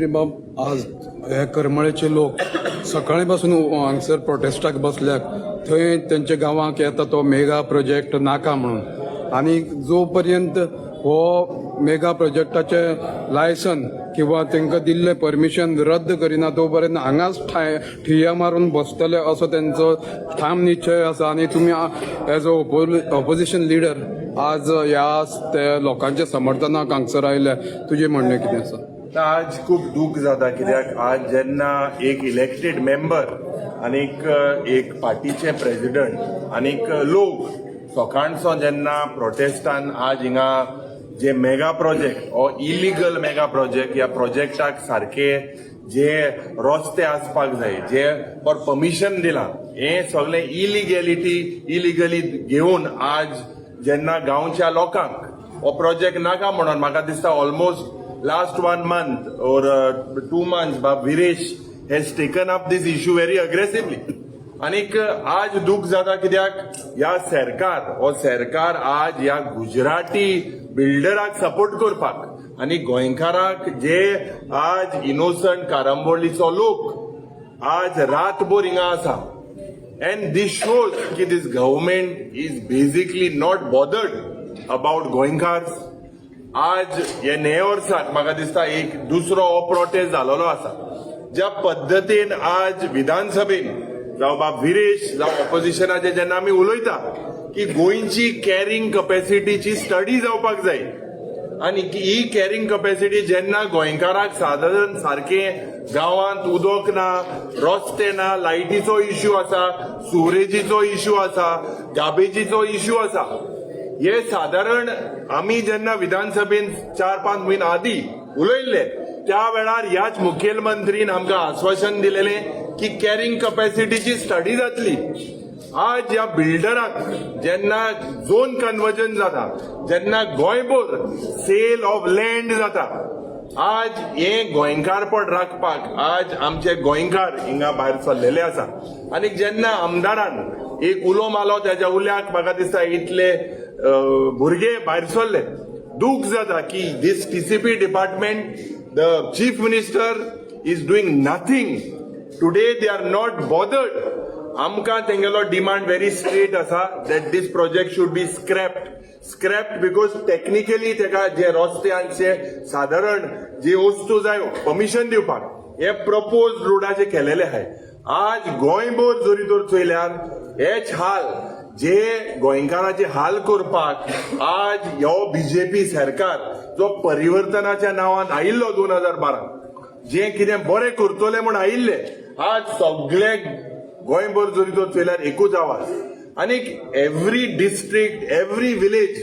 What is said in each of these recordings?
बाब, आज हे करमळेचे लोक सकाळी पासून हांगसर प्रोटेस्टाक बसल्यात. थंय तेंच्या गांवाक येता तो मेगा प्रोजेक्ट नाका म्हणून आनी जो पर्यंत हो मेगा प्रोजेक्टाचे लायसन किंवा तांकां दिल्लें परमिशन रद्द करिना, तो पर्यंत हांगाच ठाय ठिय्या मारून बसतले असो तेंचो ठाम निश्चय आसा. आनी तुमी एज अ ऑपोजिशन लिडर आज ह्या ते लोकांच्या समर्थनाक हांगसर आयल्या, तुजें म्हणणें कितें आसा? आज खूब दूख जाता, कित्याक आज जेन्ना एक इलेक्टेड मेंबर आनीक एक पार्टीचे प्रेसिडेंट आनीक लोक सकाळचो जेन्ना प्रोटेस्टान आज हिंगा जे मेगा प्रोजेक्ट हो इलिगल मेगा प्रोजेक्ट, ह्या प्रोजेक्टाक सारके जे रस्ते आसपाक जाय, जे फॉर परमिशन दिलां, हें सगळें इलिगेलिटी इलिगली घेवन आज जेन्ना गांवच्या लोकांक हो प्रोजेक्ट नाका म्हणून, म्हाका दिसता almost last one month or 2 months, Bab Viresh has taken up this issue very aggressively. आनीक आज दूख जाता, कित्याक ह्या सरकार, हो सरकार आज ह्या गुजराती बिल्डराक सपोर्ट करपाक आनी गोंयकाराक, जे आज इनोसंट कारांबोलीचो लोक आज रातभर हिंगा आसा. And this shows की this government is basically not bothered about गोंयकार. आज हे न्हे वर्साक म्हाका दिसता एक दुसरो हो प्रोटेस्ट जालोलो आसा. ज्या पद्दतीन आज विधानसभेन जावं बाब विरेश जावं ऑपोजिशनाचे जेन्ना आमी उलयता की गोंयची कॅरिंग कपॅसिटीची स्टडी जावपाक जाय आनी ही कॅरिंग कपॅसिटी जेन्ना गोंयकाराक सादारण सारकें गांवांत उदक ना, रस्ते ना, लायटीचो इश्यू आसा, सुवरेजीचो इश्यू आसा, गार्बेजीचो इश्यू आसा, हे सादारण आमी जेन्ना विधानसभेन 4-5 म्हयने आदी उलयल्ले, त्या वेळार ह्याच मुखेलमंत्रीन आमकां आश्वासन दिलेलें की कॅरिंग कपॅसिटीची स्टडी जातली. आज ह्या बिल्डराक जेन्ना झोन कन्वर्जन जाता, जेन्ना गोंयभर सेल ऑफ लँड जाता, आज हे गोंयकारपण राखपाक आज आमचे गोंयकार हिंगा भायर सरलेले आसा. आनी जेन्ना आमदारान एक उलो मारलो, तेज्या उल्याक म्हाका दिसता इतले भुरगे भायर सरले. दूख जाता की this TCP department, the chief minister is doing nothing today. They are not bothered. आमकां तेंगेलो डिमांड व्हेरी स्ट्रेट आसा that this project should be scrapped, scrapped, because technically तेका जे रस्त्यांचे सादारण जे वस्तू जायो परमिशन दिवपाक, हे प्रपोज रोडाचे केलेले आहाय. आज गोंयभर जरी तर चोयल्यार हेच हाल. जे गोंयकाराचे हाल करपाक आज ह्यो बीजेपी सरकार, जो परिवर्तनाच्या नांवान आयिल्लो 2012, जे कितें बरें करतले म्हूण आयिल्ले, आज सगळे गोंयभर जरी तर चोयल्यार एकूच आवाज. आनी every district, every village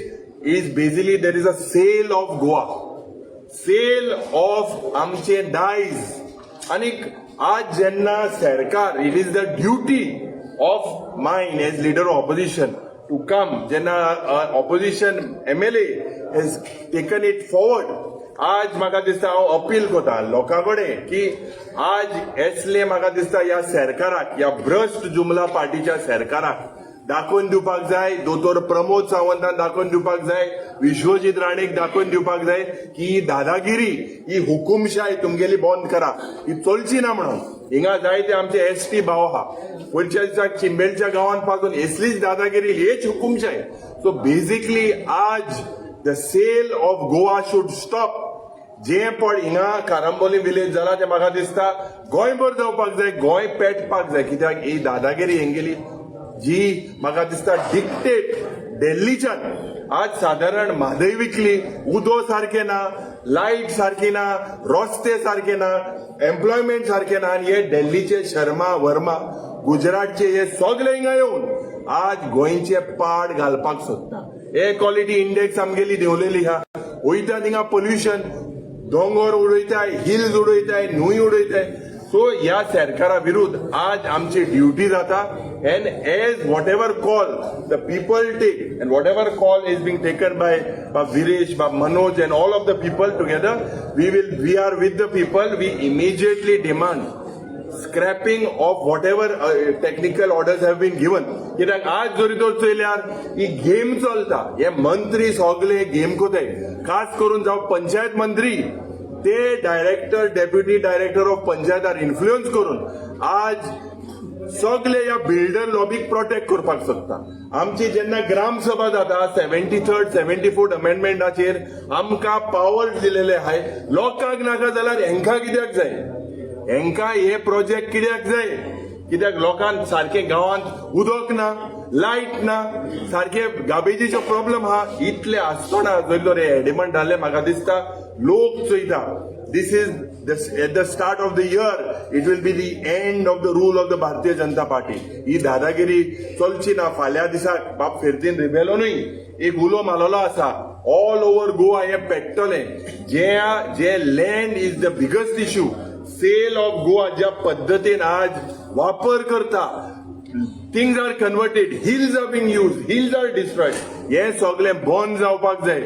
is basically there is a sale of Goa, sale of आमचे दायज. आनी आज जेन्ना सरकार, it is the duty of mine as leader of opposition to come, जेन्ना opposition MLA has taken it forward, आज म्हाका दिसता हांव अपील करता लोकां कडेन की आज एसले म्हाका दिसता ह्या सरकाराक, ह्या भ्रश्ट जुमला पार्टीच्या सरकाराक दाखोवन दिवपाक जाय, दोतोर प्रमोद सावंतान दाखोवन दिवपाक जाय, विश्वजीत राणेक दाखोवन दिवपाक जाय की ही दादागिरी, ही हुकुमशाय तुमगेली बंद करा, ही चलची ना म्हणून. हिंगा जायते आमचे एसटी भाव आहा, पयरच्या दिसाक चिंबेलच्या गांवांत पासून एसलीच दादागिरी, हेच हुकुमशाय. सो बेसिकली आज the sale of Goa should stop. जे पण हिंगा कारांबोली विलेज जाला, ते म्हाका दिसता गोंयभर जावपाक जाय, गोंय पेटपाक जाय, कित्याक ही दादागिरी हेंगेली जी म्हाका दिसता डिक्टेट दिल्लीच्यान. आज सादारण म्हादय विकली, उदो सारकें ना, लायट सारकी ना, रस्ते सारके ना, एम्प्लॉयमेंट सारकें ना, आनी हे दिल्लीचे शर्मा वर्मा, गुजरातचे हे सगळे हिंगा येवन आज गोंयचे पाड घालपाक सोदता. एअर क्वॉलिटी इंडेक्स आमगेली देंवलेली आहा. वयता थिंगा पोल्युशन, दोंगर उडयताय, हिल्स उडयताय, न्हंय उडयताय. सो ह्या सरकारा विरुद्ध आज आमची ड्युटी जाता and as whatever call the people take and whatever call is being taken by Bab Viresh, Bab Manoj and all of the people together, we are with the people. We immediately demand scrapping of whatever technical orders have been given. कित्याक आज जरी तर चोयल्यार ही game चलता. हे मंत्री सगळे game कोताय, खास करून जावं पंचायत मंत्री. ते director, deputy director of पंचायतार influence करून आज सगळे ह्या बिल्डर लॉबीक प्रोटेक्ट करपाक सोदता. आमची जेन्ना ग्रामसभा जाता, 73rd, 74th अमेंडमेंटाचेर आमकां पावर दिलेले आहाय. लोकांक नाका जाल्यार हेंकां कित्याक जाय? हेंकां हे प्रोजेक्ट कित्याक जाय? कित्याक लोकांक सारकें गांवांत उदक ना, लायट ना, सारके गार्बेजीचो प्रॉब्लम आहा. इतले आसतना जर तर हे एडिमंट जाल्ले, म्हाका दिसता लोक चोयता. This is at the start of the year, it will be the end of the rule of the Bharatiya Janata party. ही दादागिरी चलची ना. फाल्यां दिसाक बाब फेर्दीन रिबेलोनूय एक उलो मारलेलो आसा. ऑल ओव्हर गोवा हे पेट्टलें. जे जे land is the biggest issue. Sale of Goa ज्या पद्दतीन आज वापर करता, things are converted, hills are being used, hills are destroyed, हे सगळें बंद जावपाक जाय.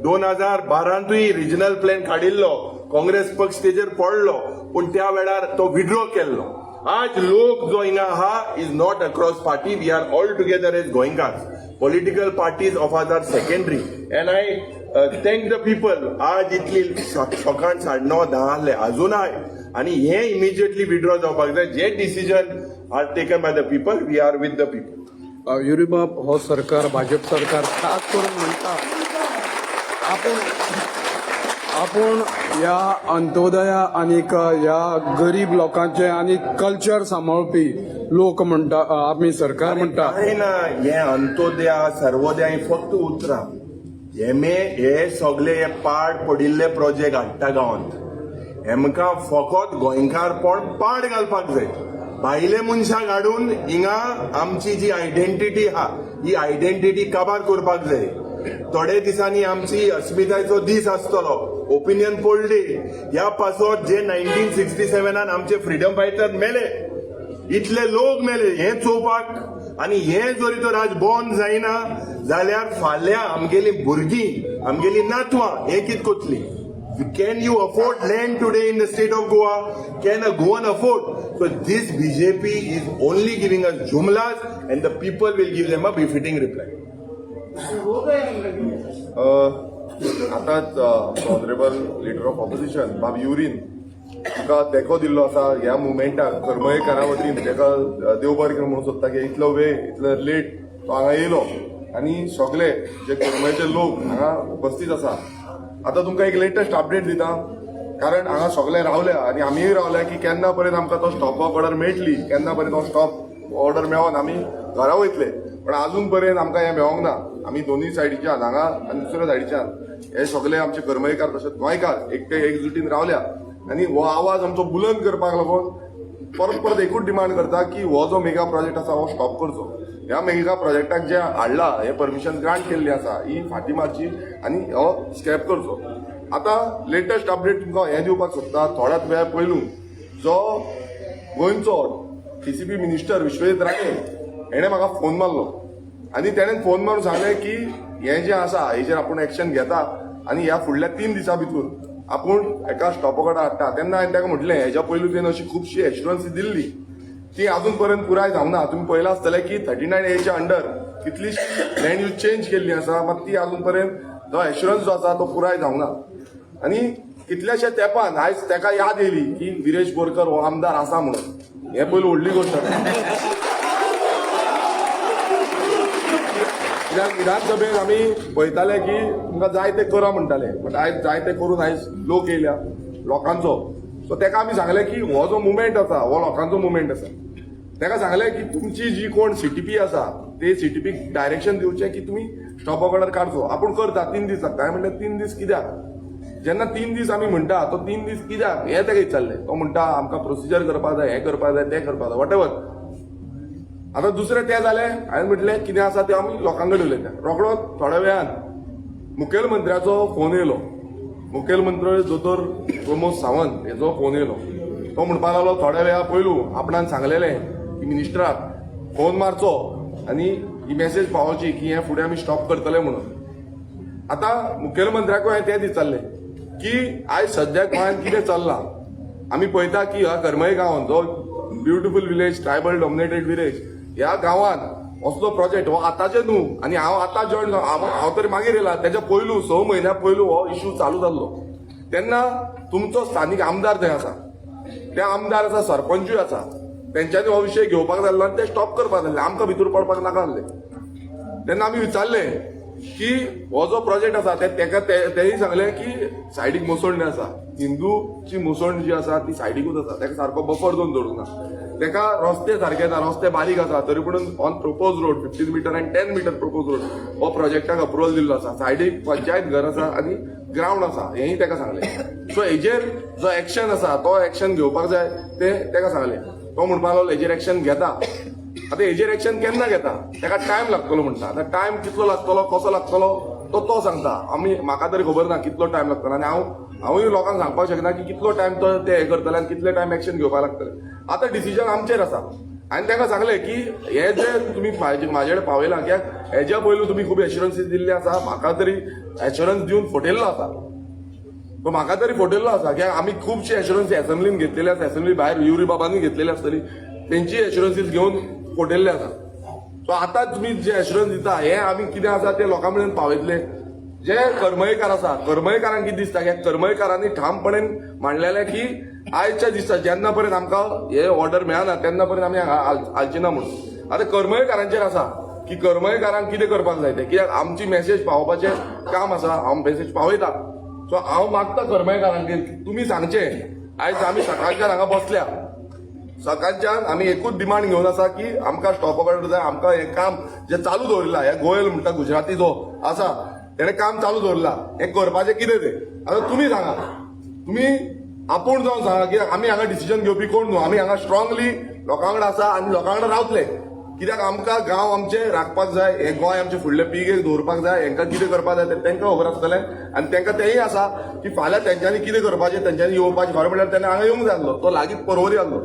2012तूय रिजनल प्लॅन काडिल्लो, काँग्रेस पक्ष तेजेर पडलो, पूण त्या वेळार तो विड्रॉ केल्लो. आज लोक जो हिंगा आहा is not across party. We are all together as गोंयकार. Political parties of ours are secondary and I thank the people. आज इतली सकाळ 9:30, 10 आहले, अजून आहाय आनी हे इमिजिएटली विड्रॉ जावपाक जाय. जे decision are taken by the people, we are with the people. युरीबाब, हो सरकार, भाजप सरकार खास करून म्हणटा आपूण आपूण ह्या अंत्योदया आनीक ह्या गरीब लोकांचे आनी कल्चर सांबाळपी लोक म्हणटा, आमी सरकार म्हणटा. काय ना, हे अंत्योदया, सर्वोदया ही फक्त उतरां. हेमे हे सगळे हे पाड पडिल्ले प्रोजेक्ट हाडटा गांवांत. हेमकां फकत गोंयकारपण पाड घालपाक जाय. भायले मनशाक हाडून हिंगा आमची जी आयडेंटिटी आहा, ही आयडेंटिटी काबार करपाक जाय. थोडे दिसांनी आमची अस्मितायचो दीस आसतलो, ओपिनियन पोल डे. ह्या पासत जे 1967 आमचे फ्रिडम फायटर मेले, इतले लोक मेले, हे चोवपाक आनी हे जरी तर आज बंद जायना जाल्यार फाल्यां आमगेली भुरगीं, आमगेली नातवां हे कित कोतली? Can you afford land today in the state of Goa? Can a Goan afford? So this BJP is only giving us jumlas and the people will give them a befitting reply. आतांच honourable leader of opposition बाब urine तुका तेंको दिल्लो आसा ह्या मुवमेंटाक. करमळेकारा वतीन ताका देव बरें करूं म्हणूंक सोदता की इतलो वेळ, इतलो लेट तो हांगा येयलो आनी सगळे जे करमळेचे लोक हांगा उपस्थित आसा. आतां तुमकां एक लेटस्ट अपडेट दिता, कारण हांगा सगळे रावल्या आनी आमीय रावल्या की केन्ना पर्यंत आमकां तो स्टॉप वर्क ऑर्डर मेळटली, केन्ना पर्यंत तो स्टॉप ऑर्डर मेळोन आमी घरा वयतले. पण अजून पर्यंत आमकां हें मेळोंक ना. आमी दोनूय सायडीच्यान हांगा आनी दुसऱ्या सायडीच्यान हे सगळे आमचे करमळीकार तशेंच गोंयकार एकटे एकजुटीन रावल्या आनी हो आवाज आमचो बुलंद करपाक लागून परत परत एकूच डिमांड करता की हो जो मेगा प्रोजेक्ट आसा हो स्टॉप करचो. ह्या मेगा प्रोजेक्टाक जे हाडला, हे परमिशन ग्रांट केल्ली आसा, ही फाटी मारची आनी हो स्क्रॅप करचो. आतां लेटस्ट अपडेट तुमकां हें दिवपाक सोदता. थोड्याच वेळा पयलू जो गोंयचो टीसीपी मिनिस्टर विश्वजीत राणे हेणें म्हाका फोन मारलो आनी तेणें फोन मारून सांगलें की हें जें आसा हेजेर आपूण एक्शन घेता आनी ह्या फुडल्या 3 दिसां भितूर आपूण एका स्टॉप कडेन हाडटा. तेन्ना हांवें ताका म्हटलें, हेज्या पयलू तेणें अशी खुबशी एश्युरन्सी दिल्ली, ती अजून पर्यंत पुराय जावंक ना. तुमी पळयलां आसतलें की 39 एच्या अंडर कितली लँड यूज चेंज केल्ली आसा, मात ती अजून पर्यंत जो एश्युरन्स जो आसा तो पुराय जावंक ना. आनी कितल्याश्या तेंपान आयज ताका याद येयली की विरेश बोरकर हो आमदार आसा म्हणून. हें पयली व्हडली गोश्ट. कित्याक विधानसभेत आमी पळयताले की तुमकां जाय तें करा म्हणटाले, बट आयज जाय तें करून आयज लोक येयल्या लोकांचो. सो ताका आमी सांगलें की हो जो मुवमेंट आसा हो लोकांचो मुवमेंट आसा. ताका सांगलें की तुमची जी कोण सीटीपी आसा ते सीटीपीक डायरेक्शन दिवचें की तुमी स्टॉप ऑर्डर काडचो, आपूण करता, 3 दीस लागता. हांवें म्हणलें, 3 दीस कित्याक? जेन्ना 3 दीस आमी म्हणटा, तो 3 दीस कित्याक हें ताका विचारलें. तो म्हणटा आमकां प्रोसिजर करपाक जाय, हें करपाक जाय, तें करपाक जाय, what ever. आतां दुसरें तें जालें. हांवें म्हटलें कितें आसा तें आमी लोकां कडेन उलयता. रोखडो थोड्या वेळान मुखेलमंत्र्याचो फोन येयलो. मुखेलमंत्री दोतोर प्रमोद सावंत हेजो फोन येयलो. तो म्हणपाक लागलो, थोड्या वेळा पयलू आपणान सांगलेलें की मिनिस्टराक फोन मारचो आनी ही मेसेज पावोवची की हें फुडें आमी स्टॉप करतले म्हणून. आतां मुखेलमंत्र्याकूय हांवें तें विचारलें की आयज सद्याक गोंयांत कितें चल्लां, आमी पळयता की ह्या करमळी गांवांत, जो beautiful village, tribal dominated village, ह्या गांवांत असलो प्रोजेक्ट हो आतांचे न्हू आनी हांव आतां जॉयन, हांव तरी मागीर येयला. तेच्या पयलू, 6 म्हयन्या पयलू हो इशू चालू जाल्लो. तेन्ना तुमचो स्थानीक आमदार थंय आसा, ते आमदार आसा, सरपंचूय आसा, तेंच्यांनी हो विशय घेवपाक जाय आसलो आनी ते स्टॉप करपाक जाय आसले. आमकां भितर पडपाक नाका आसलें. तेन्ना आमी विचारलें की हो जो प्रोजेक्ट आसा, ते तेका तेय सांगलें की सायडीक मसण आसा, हिंदूची मसण जी आसा ती सायडीकूच आसा, तेका सारको बफर झोन दवरूंक ना, तेका रस्ते सारके ना, रस्ते बारीक आसा, तरी पूण on propose road 15 meter आनी 10 मिटर प्रपोज रोड हो प्रोजेक्टाक अप्रुवल दिल्लो आसा. सायडीक पंचायत घर आसा आनी ग्रावंड आसा, हेंय तेका सांगलें. सो हेजेर जो एक्शन आसा तो एक्शन घेवपाक जाय ते तेका सांगलें. तो म्हणपाक लागलो हेजेर एक्शन घेता. आतां हेजेर एक्शन केन्ना घेता? तेका टायम लागतलो म्हणटा. आतां टायम कितलो लागतलो, कसो लागतलो, तो तो सांगता. आमी म्हाका तरी खबर ना कितलो टायम लागतलो आनी हांवूय लोकांक सांगपाक शकना की कितलो टायम तो ते हे करतले आनी कितले टायम एक्शन घेवपाक लागतले. आतां डिसिजन आमचेर आसा. आनी ताका सांगलें की हे जे तुमी म्हाजे कडेन पावयलां, कित्याक हेज्या पयलू तुमी खूब एश्युरन्सीस दिल्ले आसा. म्हाका तरी एश्युरन्स दिवन फटयल्लो आसा तो, म्हाका तरी फटयल्लो आसा, कित्याक आमी खुबशे एश्युरन्स एसेंब्लीन घेतलेले आसा, एसेंब्ली भायर युरी बाबांनी घेतलेले आसतली, तेंची एश्युरन्सीस घेवन फटयल्ले आसा. सो आतां तुमी जे एश्युरन्स दिता हे आमी कितें आसा ते लोकां मेरेन पावयतले. जे करमळकार आसा, करमळकारांक कितें दिसता, कित्याक करमळकारांनी ठामपणेन मांडलेलें की आयच्या दिसा जेन्ना पर्यंत आमकां हे ऑर्डर मेळना तेन्ना पर्यंत आमी हांगा हालची ना म्हणून. आतां करमळकारांचेर आसा की करमळकारांक कितें करपाक जाय तें, कित्याक आमची मेसेज पावोवपाचें काम आसा, हांव मेसेज पावयता. सो हांव मागता करमळकारांक की तुमी सांगचें, आयज आमी सकाळच्यान हांगा बसल्या, सकाळच्यान आमी एकूच डिमांड घेवन आसा की आमकां स्टॉप ऑर्डर जाय. आमकां हें काम जें चालू दवरिल्लां, हे गोयल म्हणटा गुजराती जो आसा तेणें काम चालू दवरलां, हें करपाचें कितें तें आतां तुमी सांगा. तुमी आपूण जावन सांगा की आमी हांगा डिसिजन घेवपी कोण न्हू. आमी हांगा स्ट्रॉंगली लोकां कडेन आसा आनी लोकां कडेन रावतले, कित्याक आमकां गांव आमचे राखपाक जाय, हे गोंय आमचे फुडले पिळगेक दवरपाक जाय. हेंकां कितें करपाक जाय तें तांकां खबर आसतलें आनी तांकां तेंय आसा की फाल्यां तेंच्यांनी कितें करपाचें, तेंच्यांनी येवपाचें. खरें म्हणल्यार तेणें हांगा येवंक जाय आसलो, तो लागींच परवरी आसलो,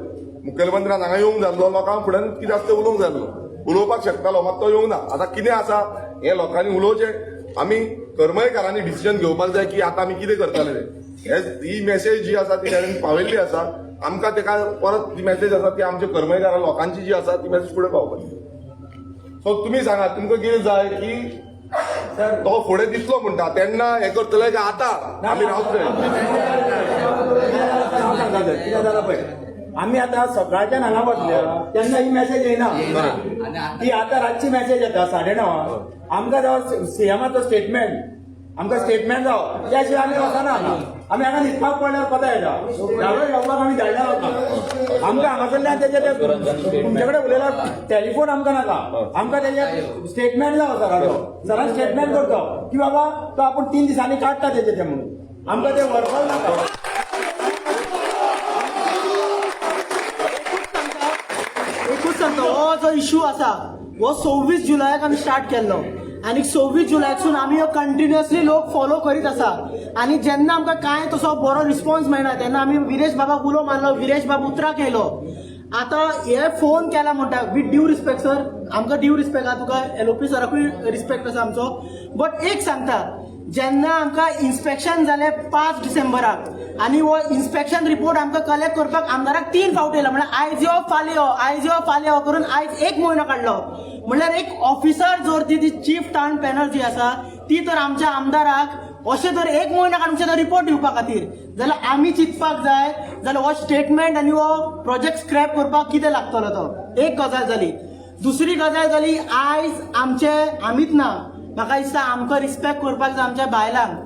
मुखेलमंत्र्यान हांगा येवंक जाय आसलो, लोकांक फुड्यान कितें आसता तें उलोवंक जाय आसलो, उलोवपाक शकतालो, मात तो येवंक ना. आतां कितें आसा हें लोकांनी उलोवचें. आमी करमळकारांनी डिसिजन घेवपाक जाय की आतां आमी कितें करतले ते. हे ही मेसेज जी आसा ती ताणें पावयल्ली आसा आमकां. तेका परत ती मेसेज आसा ती आमच्या करमळकारा लोकांची जी आसा ती मेसेज फुडें पावपाची. सो तुमी सांगा, तुमकां कितें जाय की तो फुडें दितलो म्हणटा तेन्ना हें करतले काय आतां आमी रावतले? हांव सांगता सर, कितें जालां पळय, आमी आतां सकाळच्यान हांगा बसल्या तेन्ना ही मेसेज येयना. ती आतां रातची मेसेज येता 9:30. आमकां जावं सीएमाचो स्टेटमेंट, आमकां स्टेटमेंट जावो, त्या शिवाय आमी वचना हांगा. आमी हांगा न्हिदपाक पडल्यार कोता येता, झाडो घेवपाक आमी धाडल्या वता. आमकां हांगासरल्यान तेजे ते तुमचे कडेन उलयल्यार टेलिफोन आमकां नाका. आमकां तेजे स्टेटमेंट जावो सराचो. सरान स्टेटमेंट करचो की बाबा तो आपूण 3 दिसांनी काडटा तेजे ते म्हणून. आमकां ते व्हरपाक नाका. एकूच सांगता, हो जो इशू आसा हो 26 जुलयाक आमी स्टार्ट केल्लो आनी 26 जुलयाकसून आमी हो कंटिन्युअसली लोक फॉलो करीत आसा. आनी जेन्ना आमकां कांय तसो बरो रिस्पॉन्स मेळना तेन्ना आमी विरेश बाबाक उलो मारलो. विरेश बाब उतराक येयलो. आतां हे फोन केला म्हणटा, विथ ड्यू रिस्पेक्ट सर, आमकां ड्यू रिस्पेक्ट आहा तुका, एलओपी सराकूय रिस्पेक्ट आसा आमचो, बट एक सांगता, जेन्ना आमकां इन्स्पेक्शन जालें 5 डिसेंबराक आनी हो इन्स्पेक्शन रिपोर्ट आमकां कलेक्ट करपाक आमदाराक तीन फावट येयला, म्हणल्यार आयज यो फाल्यां यो, आयज यो फाल्यां यो करून आयज एक म्हयनो काडलो. म्हणल्यार एक ऑफिसर जर ती चीफ टावन प्लॅनर जी आसा ती तर आमच्या आमदाराक अशें जर एक म्हयनो काडून तो रिपोर्ट दिवपा खातीर जाल्यार आमी चिंतपाक जाय जाल्यार हो स्टेटमेंट आनी हो प्रोजेक्ट स्क्रॅप करपाक कितें लागतलो तो. एक गजाल जाली. दुसरी गजाल जाली, आयज आमचे आमीच ना, म्हाका दिसता आमकां रिस्पेक्ट करपाक जाय आमच्या बायलांक,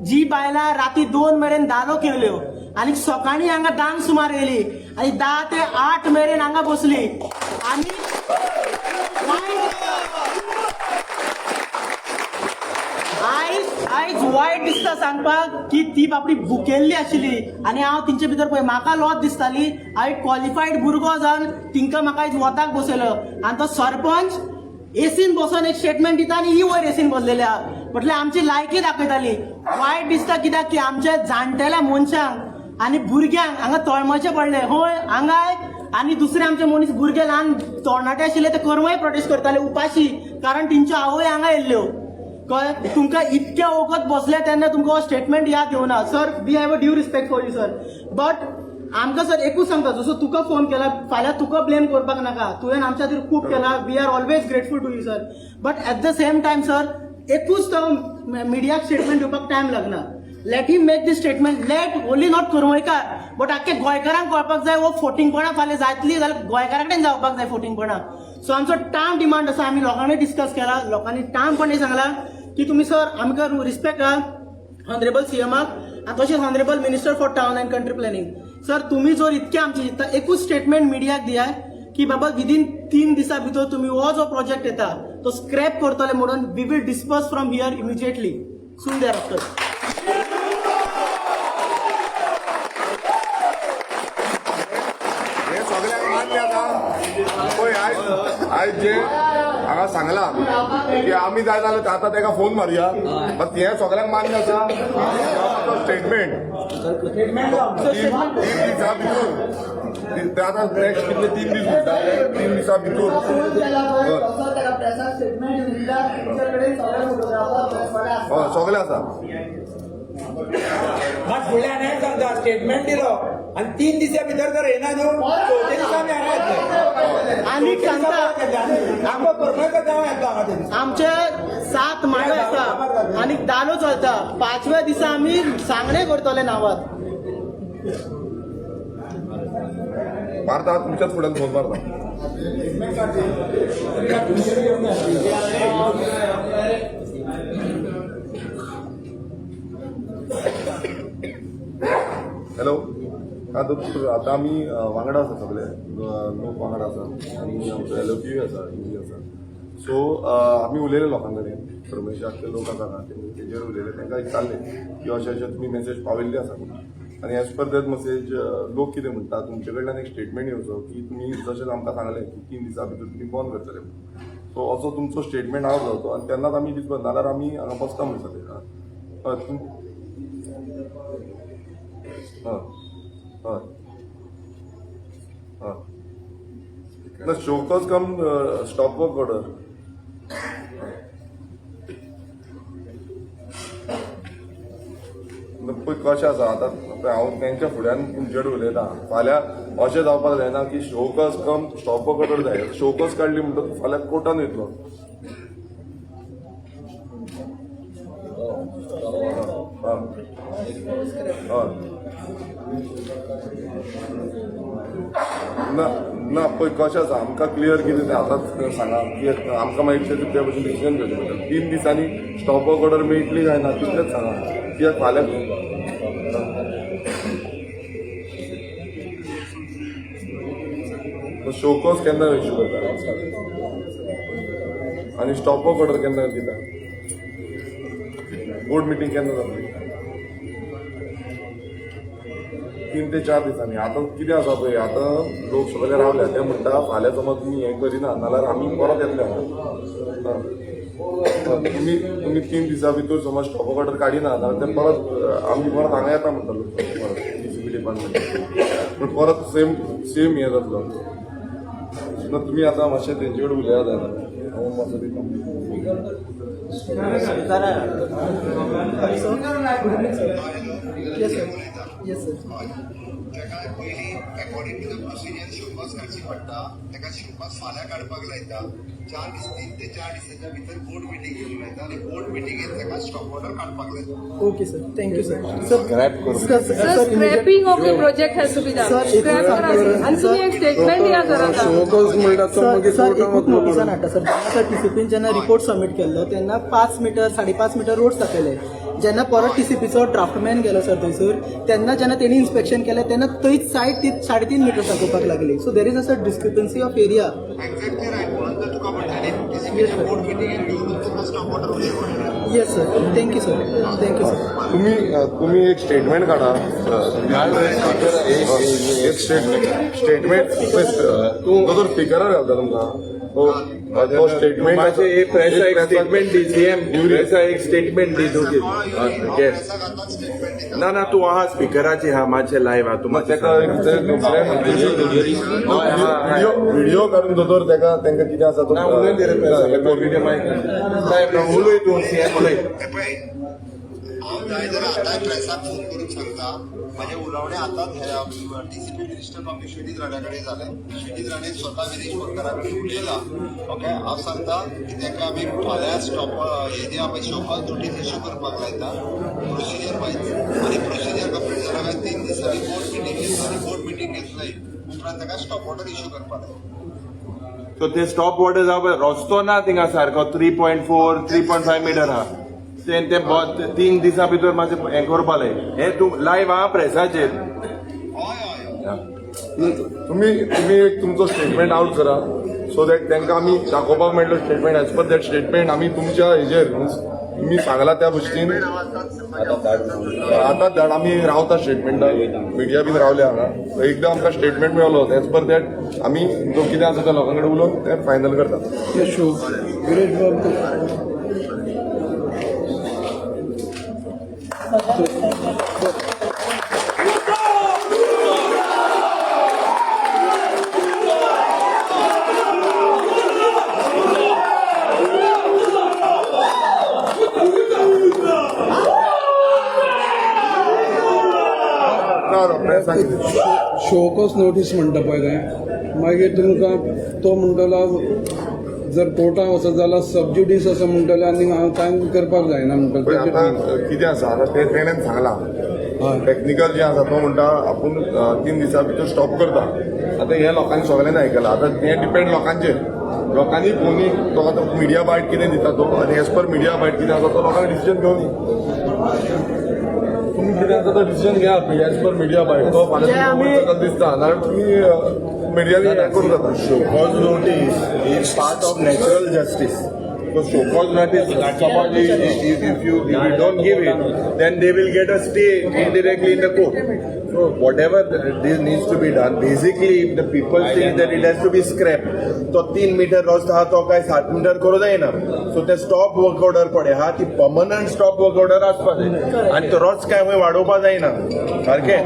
जी बायलां राती 2 मेरेन धालो खेळ्यो आनी सकाळीं हांगा 10क सुमार येयली आनी 10 ते 8 मेरेन हांगा बसली. आनी आयज वायट दिसता सांगपाक की ती बाबडी भुकेल्ली आशिल्ली आनी हांव तेंचे भितर पळय म्हाका लॉज दिसताली. हांव एक क्वॉलिफायड भुरगो जावन तिंका म्हाका आयज वताक बसयलो आनी तो सरपंच एसीन बसोन एक स्टेटमेंट दिता आनी ही वयर एसीन बसलेली आहा, म्हटल्यार आमची लायकी दाखयताली. वायट दिसता कित्याक की आमच्या जाणटेल्या मनशांक आनी भुरग्यांक हांगा तळमळचे पडले. हय, हांगाय आनी दुसरे आमचे मनीस भुरगे ल्हान तरणाटे आशिल्ले ते करमय प्रोटेस्ट करताले उपाशी, कारण तेंच्यो आवय हांगा येयल्ल्यो. कळ्ळें तुमकां? इतक्या वखद बसले तेन्ना तुमकां हो स्टेटमेंट याद येवना. Sir, we have a due respect for you sir, but आमकां सर एकूच सांगता, जसो तुका फोन केला, फाल्यां तुका ब्लेम करपाक नाका. तुवें आमच्या खातीर खूब केला, we are always grateful to you sir, but at the same time sir, एकूच तो मिडियाक स्टेटमेंट दिवपाक टायम लागना. Let him make this statement. Let only not Kormaikar but आख्खे गोंयकारांक कळपाक जाय हो फोटिंगपणां फाल्यां जातली जाल्यार गोंयकारा कडेन जावपाक जाय फोटिंगपणां. सो आमचो टायम डिमांड आसा. आमी लोकांनी डिस्कस केला, लोकांनी टायमपणी सांगला की तुमी सर आमकां रिस्पेक्ट आहा ऑनरेबल सीएमाक आनी तशेंच honourable Minister for Town and Country Planning. Sir, तुमी जर इतके आमचे चिंतता, एकूच स्टेटमेंट मिडियाक दियाय की बाबा विदीन 3 दिसां भितर तुमी हो जो प्रोजेक्ट येता तो स्क्रॅप करतले म्हणून, we will disperse from here immediately, soon thereafter. हे सगळ्यांक मान्य आसा. पळय, आयज जे हांगा सांगला की आमी जाय जाल्यार आतां ताका फोन मारुया, बट हे सगळ्यांक मान्य आसा स्टेटमेंट 3 दिसा भितर. ते आतां नेक्स्ट कितले 3 दीस म्हणटा, 3 दिसा भितर. हय, सगळें आसा. मात फुडल्या आनी एक सांगता, स्टेटमेंट दिलो आनी 3 दिसा भितर जर येना न्हू, चवथे दिसा आमी हांगा येतले. आनी सांगता, आमकां करमळकर गांव येतलो हांगा ते दिसा. आमचे सात माडो आसा आनी दालो चलता. पांचव्या दिसा आमी सांगणे करतले नांवार. मारता, तुमच्याच फुड्यान फोन मारता. हॅलो, आतां आतां आमी वांगडा आसा, सगळे लोक वांगडा आसा आनी आमचो एलओपी आसा, युजी आसा. सो आमी उलयले लोकां कडेन, करमळेचे लोक आसा ना, तेजेर उलयले. तांकां विचारलें की अशें अशें तुमी मेसेज पावयल्ली आसा म्हणून आनी एज पर that message लोक कितें म्हणटा, तुमचे कडल्यान एक स्टेटमेंट येवचो की तुमी जशें आमकां सांगलें की 3 दिसां भितर तुमी बंद करतले, सो असो तुमचो स्टेटमेंट आवट जावचो आनी तेन्नाच आमी डिस्पर्स, नाल्यार आमी हांगा बसता म्हणटा ते. हय, हय हय हय ना, show cause cum stop work order. पळय कशें आसा, आतां पळय हांव तेंच्या फुड्यान तुमचे कडेन उलयतां. फाल्यां अशें जावपाक जायना की show cause cum stop work order जाय. शोकॉज काडली म्हणटकच तूं फाल्यां कोर्टान वयतलो. आं हय, ना ना, पळय कशें आसा, आमकां क्लियर कितें तें आतांच सांगा की आमकां मागीर ते त्या भशेन डिसिजन घेवचें पडटलें. 3 दिसांनी स्टॉप वर्क ऑर्डर मेळटली काय ना तितलेंच सांगा, कित्याक फाल्यां शोकॉज केन्ना इशू करता आनी स्टॉप वर्क ऑर्डर केन्ना दिता, बोर्ड मिटींग केन्ना जातली? 3 ते 4 दिसांनी. आतां कितें आसा पळय, आतां लोक सगळे रावल्या, ते म्हणटा फाल्यां समज तुमी हें करिना नाल्यार आमी परत येतले हांगा. आं. तुमी 3 दिसां भितर समज स्टॉप ऑर्डर काडिना जाल्यार ते परत आमी परत हांगा येता म्हणटा लोक, परत डीसीपी डिपार्टमेंट. पूण परत सेम सेम हें जातलो ना. तुमी आतां मातशें तेंचे कडेन उलयात, हांव मातसो दिता. Yes sir, yes sir. ताका पयलीं according to the procedure show cause काडची पडटा. ताका शोकॉज फाल्यां काडपाक लायता. 4 दीस, 3 ते 4 दिसाच्या भितर बोर्ड मिटींग घेवंक लायता आनी बोर्ड मिटिंगेत ताका स्टॉप ऑर्डर काडपाक लायता. Okay sir, thank you sir. Sir, sir. Sir, scrapping of the project has to be done. Sir, Scrap करा आनी तुम्ही एक स्टेटमेंट दिया सर आता. शोकॉज म्हणटा तो सर मागीर सर, कोर्टान एकूच वतलो. नोटिसान हाडटा सर. जेन्ना सर टीसीपीन जेन्ना रिपोर्ट सबमीट केल्लो तेन्ना 5 मिटर, 5.5 मिटर रोड दाखयले. जेन्ना परत टीसीपीचो ड्राफ्टमॅन गेलो सर थंयसर, तेन्ना जेन्ना तेणी इन्स्पेक्शन केलें तेन्ना थंयच सायड ती 3.5 मिटर दाखोवपाक लागली. So there is a sir discrepancy of area. Exactly right. म्हणून तर तुका म्हणटा न्ही, टीसीपीच्या बोर्ड मिटिंगेत घेवनूच तुका स्टॉप ऑर्डर इशू करतले. Yes sir, thank you sir, thank you sir. तुम्ही एक स्टेटमेंट काढा, एक स्टेटमेंट. तो जर स्पिकरार घालता तुमकां तो स्टेटमेंट. मातशें एक प्रेसा एक स्टेटमेंट दी. सीएम, प्रेसा एक स्टेटमेंट दी तूं. येस. आतांच स्टेटमेंट दिता. ना ना, तूं आहा स्पिकराची हा, मातशें लायव्ह आहा तूं. मग मातशें ताका व्हिडिओ व्हिडिओ काडून दोतोर ताका तांकां कितें आसा तो. ना, उलय रे, व्हिडिओ मायक. साहेब, उलय तूं, सीएम उलय. हे पळय. हांव जाय जाल्यार आतांय प्रेसाक फोन करून सांगता. म्हाजें उलोवणें आतांच डीसीपी मिनिस्टर बाब विश्वजीत राण्या कडेन जालें. विश्वजीत राणे स्वता विरेश बोरकारा कडेन उलयला. ओके, हांव सांगता की ताका आमी फाल्यां स्टॉप हे जे आमी show cause notice issue करपाक लायता प्रोसिजर वायज आनी प्रोसिजर कंप्लीट जाल्या काय 3 दिसांनी बोर्ड मिटींग घेतला आनी बोर्ड मिटींग घेतले उपरांत ताका स्टॉप ऑर्डर इश्यू करपाक लायता. सो ते स्टॉप वॉटर जावपा रस्तो ना थिंगा सारको, 3.4, 3.5 मिटर आहा. ते ते 3 दिसां भितर मातशें हें करपा जाय. हें तूं लायव आहा प्रेसाचेर. हय हय हय. तुम्ही तुम्ही एक तुमचो स्टेटमेंट आउट करा सो that तांकां आमी दाखोवपाक मेळटलो statement. As per that statement आमी तुमच्या हेजेर, तुमी सांगला त्या गोश्टीन आतां धाड. आमी रावता स्टेटमेंटाक, मिडिया बीन रावल्या हांगा. एकदां आमकां स्टेटमेंट मेळलो, एज पर that आमी जो कितें आसा त्या लोकां कडेन उलोवन तें फायनल करता. ते शो विरेश बाब. ना ना, प्रेसाक शोकॉज नोटीस म्हणटा पळय तें, मागीर तुमकां तो म्हणटलो जर कोर्टान वचत जाल्यार सबज्युडीस असो म्हणटले आनी हांव कांय करपाक जायना पळय म्हणटलो. आतां कितें आसा, आतां तें तेणेन सांगलां. टेक्निकल जें आसा, तो म्हणटा आपूण 3 दिसां भितर स्टॉप करता. आतां हें लोकांनी सगळ्यांनी आयकलां. आतां तें डिपेंड लोकांचेर, लोकांनी पळोवनी तो आतां मिडिया बायट कितें दिता तो आनी एज पर मिडिया बायट कितें आसा तो लोकांनी डिसिजन घेवनी. तुमी कितें आसा तो डिसिजन घेयात एज पर मिडिया बायट. तो फाल्यां तुमकां दिसता नाल्यार तुमी मिडियानी हें करूं जाता. Show cause notice is part of natural justice. So show cause notice, suppose if you don't give it, then they will get a stay indirectly in the court. So whatever this needs to be done, basically if the people think that it has to be scrapped, तो 3 metre रस्तो आहा तो काय 7 metre करूं जायना. So ते stop work order पळय आहा, ती पर्मनंट स्टॉप वर्क ऑर्डर आसपा जाय आनी तो रस्तो काय खंय वाडोवपा जायना सारकें.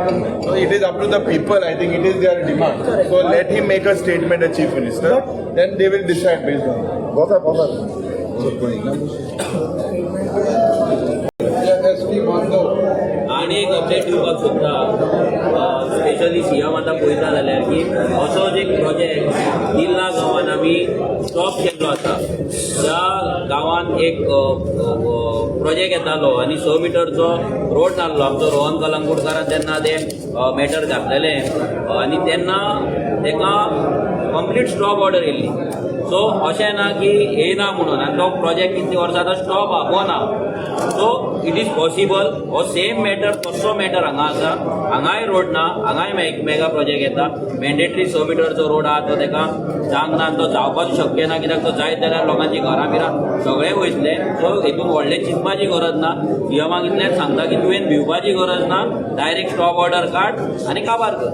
So it is up to the people. I think it is their demand, so let him make a statement, a chief minister, then they will decide based on बसा बसा. एस पी बांधव. आनी एक अपडेट दिवपाक सोदता, specially CM आतां पळयता जाल्यार की असोच एक प्रोजेक्ट किल्ला गांवान आमी स्टॉप केल्लो आसा. ज्या गांवान एक प्रोजेक्ट येतालो आनी 6 मिटरचो रोड नासलो, आमचो रोहन कलंगूटकारान तेन्ना ते मॅटर घातलेले आनी तेन्ना ताका कंप्लीट स्टॉप ऑर्डर येयल्ली. सो अशें ना की येयना म्हणून आनी तो प्रोजेक्ट कितलीं वर्सां आतां स्टॉप आहा, बंद आहा. सो it is possible, हो सेम मॅटर, तसो मॅटर हांगा आसा. हांगाय रोड ना, हांगाय मेगा प्रोजेक्ट येता. मॅन्डेटरी 6 मिटरचो रोड आहा, तो ताका जावंक ना आनी तो जावपाक शक्य ना, कित्याक तो जायत जाल्यार लोकांची घरां बिरां सगळें वयतले. सो हितून व्हडलें चिंतपाची गरज ना. सीएमाक इतलेंच सांगता की तुवें भिवपाची गरज ना, डायरेक्ट स्टॉप ऑर्डर काड आनी काबार कर.